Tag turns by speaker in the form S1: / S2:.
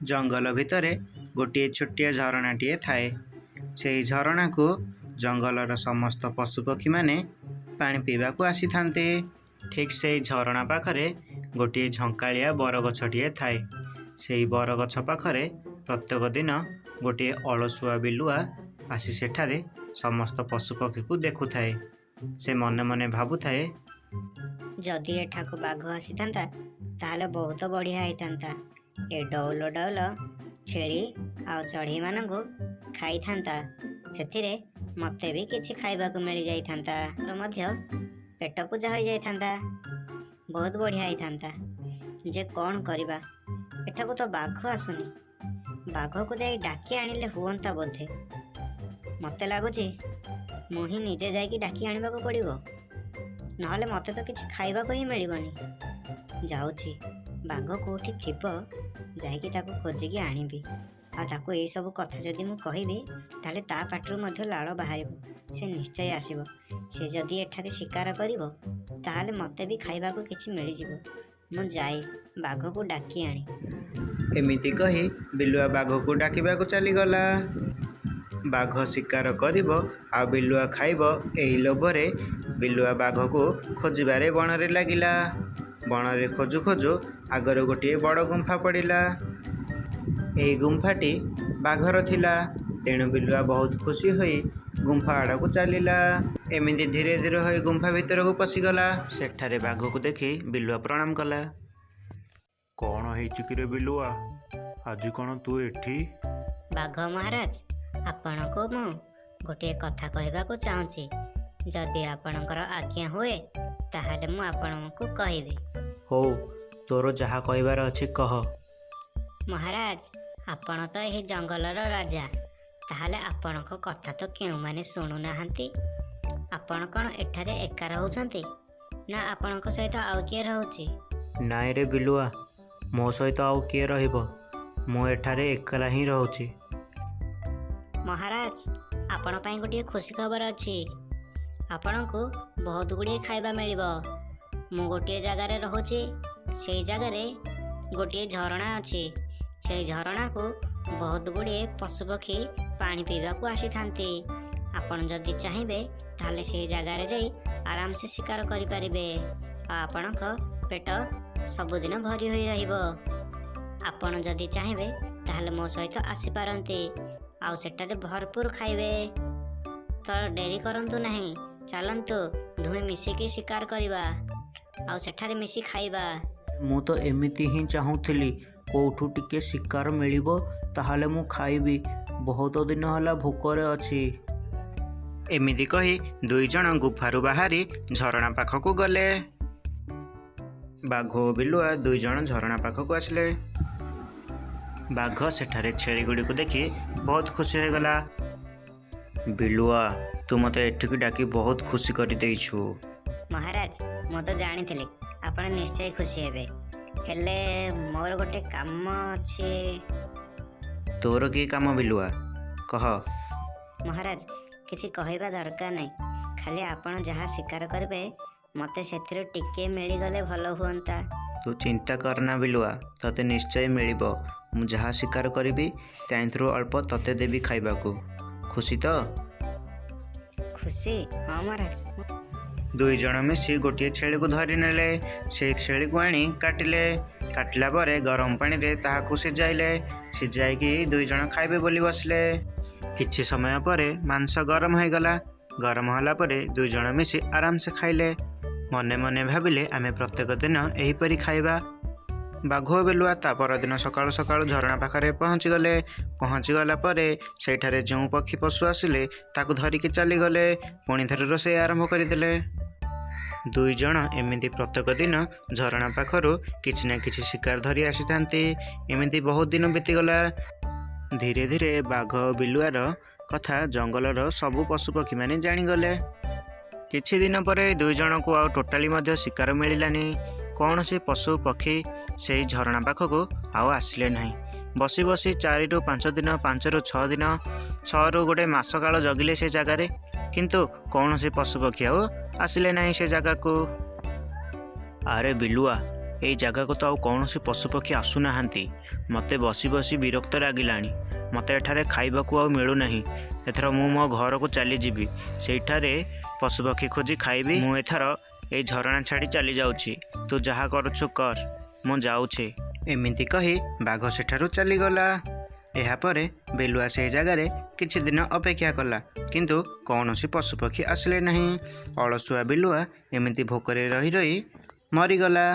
S1: ଜଙ୍ଗଲ ଭିତରେ ଗୋଟିଏ ଛୋଟିଆ ଝରଣାଟିଏ ଥାଏ। ସେହି ଝରଣାକୁ ଜଙ୍ଗଲର ସମସ୍ତ ପଶୁପକ୍ଷୀମାନେ ପାଣି ପିଇବାକୁ ଆସିଥାନ୍ତି। ଠିକ୍ ସେଇ ଝରଣା ପାଖରେ ଗୋଟିଏ ଝଙ୍କାଳିଆ ବରଗଛଟିଏ ଥାଏ। ସେହି ବରଗଛ ପାଖରେ ପ୍ରତ୍ୟେକ ଦିନ ଗୋଟିଏ ଅଳସୁଆ ବିଲୁଆ ଆସି ସେଠାରେ ସମସ୍ତ ପଶୁପକ୍ଷୀକୁ ଦେଖୁଥାଏ। ସେ ମନେ ମନେ ଭାବୁଥାଏ,
S2: ଯଦି ଏଠାକୁ ବାଘ ଆସିଥାନ୍ତା ତାହେଲେ ବହୁତ ବଢ଼ିଆ ହେଇଥାନ୍ତା। ଏ ଡଉଲ ଡଉଲ ଛେଳି ଆଉ ଚଢ଼େଇମାନଙ୍କୁ ଖାଇଥାନ୍ତା, ସେଥିରେ ମୋତେ ବି କିଛି ଖାଇବାକୁ ମିଳିଯାଇଥାନ୍ତା, ମୋର ମଧ୍ୟ ପେଟ ପୂଜା ହୋଇଯାଇଥାନ୍ତା, ବହୁତ ବଢ଼ିଆ ହେଇଥାନ୍ତା। ଯେ କ'ଣ କରିବା, ଏଠାକୁ ତ ବାଘ ଆସୁନି। ବାଘକୁ ଯାଇ ଡାକି ଆଣିଲେ ହୁଅନ୍ତା ବୋଧେ। ମୋତେ ଲାଗୁଛି ମୁଁ ହିଁ ନିଜେ ଯାଇକି ଡାକି ଆଣିବାକୁ ପଡ଼ିବ, ନହେଲେ ମୋତେ ତ କିଛି ଖାଇବାକୁ ହିଁ ମିଳିବନି। ଯାଉଛି, ବାଘ କେଉଁଠି ଥିବ ଯାଇକି ତାକୁ ଖୋଜିକି ଆଣିବି। ଆଉ ତାକୁ ଏଇସବୁ କଥା ଯଦି ମୁଁ କହିବି ତାହେଲେ ତା ପାଟିରୁ ମଧ୍ୟ ଲାଳ ବାହାରିବ, ସେ ନିଶ୍ଚୟ ଆସିବ। ସେ ଯଦି ଏଠାରେ ଶିକାର କରିବ ତାହେଲେ ମୋତେ ବି ଖାଇବାକୁ କିଛି ମିଳିଯିବ। ମୁଁ ଯାଏ ବାଘକୁ ଡାକି ଆଣେ।
S1: ଏମିତି କହି ବିଲୁଆ ବାଘକୁ ଡାକିବାକୁ ଚାଲିଗଲା। ବାଘ ଶିକାର କରିବ ଆଉ ବିଲୁଆ ଖାଇବ, ଏହି ଲୋଭରେ ବିଲୁଆ ବାଘକୁ ଖୋଜିବାରେ ବଣରେ ଲାଗିଲା। ବଣରେ ଖୋଜୁ ଖୋଜୁ ଆଗରେ ଗୋଟିଏ ବଡ଼ ଗୁମ୍ଫା ପଡ଼ିଲା। ଏହି ଗୁମ୍ଫାଟି ବାଘର ଥିଲା। ତେଣୁ ବିଲୁଆ ବହୁତ ଖୁସି ହୋଇ ଗୁମ୍ଫା ଆଡ଼କୁ ଚାଲିଲା। ଏମିତି ଧୀରେ ଧୀରେ ହୋଇ ଗୁମ୍ଫା ଭିତରକୁ ପଶିଗଲା। ସେଠାରେ ବାଘକୁ ଦେଖି ବିଲୁଆ ପ୍ରଣାମ କଲା।
S3: କ'ଣ ହେଇଛି କିରେ ବିଲୁଆ, ଆଜି କ'ଣ ତୁ ଏଠି?
S2: ବାଘ ମହାରାଜ, ଆପଣଙ୍କୁ ମୁଁ ଗୋଟିଏ କଥା କହିବାକୁ ଚାହୁଁଛି। ଯଦି ଆପଣଙ୍କର ଆଜ୍ଞା ହୁଏ ତାହେଲେ ମୁଁ ଆପଣଙ୍କୁ କହିବି।
S1: ହଉ, ତୋର ଯାହା କହିବାର ଅଛି କହ।
S2: ମହାରାଜ, ଆପଣ ତ ଏହି ଜଙ୍ଗଲର ରାଜା, ତାହେଲେ ଆପଣଙ୍କ କଥା ତ କେଉଁମାନେ ଶୁଣୁନାହାନ୍ତି। ଆପଣ କ'ଣ ଏଠାରେ ଏକା ରହୁଛନ୍ତି ନା ଆପଣଙ୍କ ସହିତ ଆଉ କିଏ ରହୁଛି?
S1: ନାଇଁ ରେ ବିଲୁଆ, ମୋ ସହିତ ଆଉ କିଏ ରହିବ? ମୁଁ ଏଠାରେ ଏକଲା ହିଁ ରହୁଛି।
S2: ମହାରାଜ, ଆପଣ ପାଇଁ ଗୋଟିଏ ଖୁସି ଖବର ଅଛି। ଆପଣଙ୍କୁ ବହୁତ ଗୁଡ଼ିଏ ଖାଇବା ମିଳିବ। ମୁଁ ଗୋଟିଏ ଜାଗାରେ ରହୁଛି, ସେଇ ଜାଗାରେ ଗୋଟିଏ ଝରଣା ଅଛି। ସେଇ ଝରଣାକୁ ବହୁତ ଗୁଡ଼ିଏ ପଶୁପକ୍ଷୀ ପାଣି ପିଇବାକୁ ଆସିଥାନ୍ତି। ଆପଣ ଯଦି ଚାହିଁବେ ତାହେଲେ ସେଇ ଜାଗାରେ ଯାଇ ଆରାମସେ ଶିକାର କରିପାରିବେ, ଆଉ ଆପଣଙ୍କ ପେଟ ସବୁଦିନ ଭରି ହୋଇ ରହିବ। ଆପଣ ଯଦି ଚାହିଁବେ ତାହେଲେ ମୋ ସହିତ ଆସିପାରନ୍ତି, ଆଉ ସେଠାରେ ଭରପୁର ଖାଇବେ। ତ ଡେରି କରନ୍ତୁ ନାହିଁ, ଚାଲନ୍ତୁ ଦୁହେଁ ମିଶିକି ଶିକାର କରିବା ଆଉ ସେଠାରେ ମିଶି ଖାଇବା।
S1: ମୁଁ ତ ଏମିତି ହିଁ ଚାହୁଁଥିଲି, କୋଉଠୁ ଟିକେ ଶିକାର ମିଳିବ ତାହେଲେ ମୁଁ ଖାଇବି। ବହୁତ ଦିନ ହେଲା ଭୋକରେ ଅଛି। ଏମିତି କହି ଦୁଇ ଜଣ ଗୁଫାରୁ ବାହାରି ଝରଣା ପାଖକୁ ଗଲେ। ବାଘ ଓ ବିଲୁଆ ଦୁଇ ଜଣ ଝରଣା ପାଖକୁ ଆସିଲେ। ବାଘ ସେଠାରେ ଛେଳିଗୁଡ଼ିକୁ ଦେଖି ବହୁତ ଖୁସି ହୋଇଗଲା। ବିଲୁଆ, ତୁ ମୋତେ ଏଠିକି ଡାକି ବହୁତ ଖୁସି କରିଦେଇଛୁ।
S2: ମହାରାଜ, ମୁଁ ତ ଜାଣିଥିଲି ଆପଣ ନିଶ୍ଚୟ ଖୁସି ହେବେ, ହେଲେ ମୋର ଗୋଟେ କାମ ଅଛି।
S1: ତୋର କି କାମ ବିଲୁଆ, କହ।
S2: ମହାରାଜ, କିଛି କହିବା ଦରକାର ନାହିଁ, ଖାଲି ଆପଣ ଯାହା ଶିକାର କରିବେ ମୋତେ ସେଥିରୁ ଟିକେ ମିଳିଗଲେ ଭଲ ହୁଅନ୍ତା।
S1: ତୁ ଚିନ୍ତା କରନା ବିଲୁଆ, ତୋତେ ନିଶ୍ଚୟ ମିଳିବ। ମୁଁ ଯାହା ଶିକାର କରିବି ତାଇଁଥିରୁ ଅଳ୍ପ ତୋତେ ଦେବି ଖାଇବାକୁ। ଖୁସି ତ?
S2: ଖୁସି? ହଁ ମହାରାଜ।
S1: ଦୁଇ ଜଣ ମିଶି ଗୋଟିଏ ଛେଳିକୁ ଧରି ନେଲେ। ସେଇ ଛେଳିକୁ ଆଣି କାଟିଲେ। କାଟିଲା ପରେ ଗରମ ପାଣିରେ ତାହାକୁ ସିଝାଇଲେ। ସିଝାଇକି ଦୁଇ ଜଣ ଖାଇବେ ବୋଲି ବସିଲେ। କିଛି ସମୟ ପରେ ମାଂସ ଗରମ ହୋଇଗଲା। ଗରମ ହେଲା ପରେ ଦୁଇ ଜଣ ମିଶି ଆରାମସେ ଖାଇଲେ। ମନେ ମନେ ଭାବିଲେ ଆମେ ପ୍ରତ୍ୟେକ ଦିନ ଏହିପରି ଖାଇବା। ବାଘ ଓ ବିଲୁଆ ତା ପରଦିନ ସକାଳୁ ସକାଳୁ ଝରଣା ପାଖରେ ପହଞ୍ଚିଗଲେ। ପହଞ୍ଚିଗଲା ପରେ ସେଇଠାରେ ଯେଉଁ ପକ୍ଷୀ ପଶୁ ଆସିଲେ ତାକୁ ଧରିକି ଚାଲିଗଲେ। ପୁଣି ଥରେ ରୋଷେଇ ଆରମ୍ଭ କରିଦେଲେ। ଦୁଇ ଜଣ ଏମିତି ପ୍ରତ୍ୟେକ ଦିନ ଝରଣା ପାଖରୁ କିଛି ନା କିଛି ଶିକାର ଧରି ଆସିଥାନ୍ତି। ଏମିତି ବହୁତ ଦିନ ବିତିଗଲା। ଧୀରେ ଧୀରେ ବାଘ ଓ ବିଲୁଆର କଥା ଜଙ୍ଗଲର ସବୁ ପଶୁପକ୍ଷୀମାନେ ଜାଣିଗଲେ। କିଛି ଦିନ ପରେ ଦୁଇ ଜଣକୁ ଆଉ ଟୋଟାଲି ମଧ୍ୟ ଶିକାର ମିଳିଲାନି। କୌଣସି ପଶୁ ପକ୍ଷୀ ସେଇ ଝରଣା ପାଖକୁ ଆଉ ଆସିଲେ ନାହିଁ। ବସି ବସି 4ରୁ 5 ଦିନ, 5ରୁ 6 ଦିନ, 6ରୁ ଗୋଟେ ମାସ କାଳ ଜଗିଲେ ସେ ଜାଗାରେ, କିନ୍ତୁ କୌଣସି ପଶୁପକ୍ଷୀ ଆଉ ଆସିଲେ ନାହିଁ ସେ ଜାଗାକୁ। ଆରେ ବିଲୁଆ, ଏଇ ଜାଗାକୁ ତ ଆଉ କୌଣସି ପଶୁପକ୍ଷୀ ଆସୁନାହାନ୍ତି। ମୋତେ ବସି ବସି ବିରକ୍ତ ଲାଗିଲାଣି। ମୋତେ ଏଠାରେ ଖାଇବାକୁ ଆଉ ମିଳୁନାହିଁ। ଏଥର ମୁଁ ମୋ ଘରକୁ ଚାଲିଯିବି। ସେଇଠାରେ ପଶୁପକ୍ଷୀ ଖୋଜି ଖାଇବି। ମୁଁ ଏଥର ଏଇ ଝରଣା ଛାଡ଼ି ଚାଲିଯାଉଛି। ତୁ ଯାହା କରୁଛୁ କର, ମୁଁ ଯାଉଛି। ଏମିତି କହି ବାଘ ସେଠାରୁ ଚାଲିଗଲା। ଏହାପରେ ବିଲୁଆ ସେହି ଜାଗାରେ କିଛି ଦିନ ଅପେକ୍ଷା କଲା, କିନ୍ତୁ କୌଣସି ପଶୁପକ୍ଷୀ ଆସିଲେ ନାହିଁ। ଅଳସୁଆ ବିଲୁଆ ଏମିତି ଭୋକରେ ରହି ରହି ମରିଗଲା।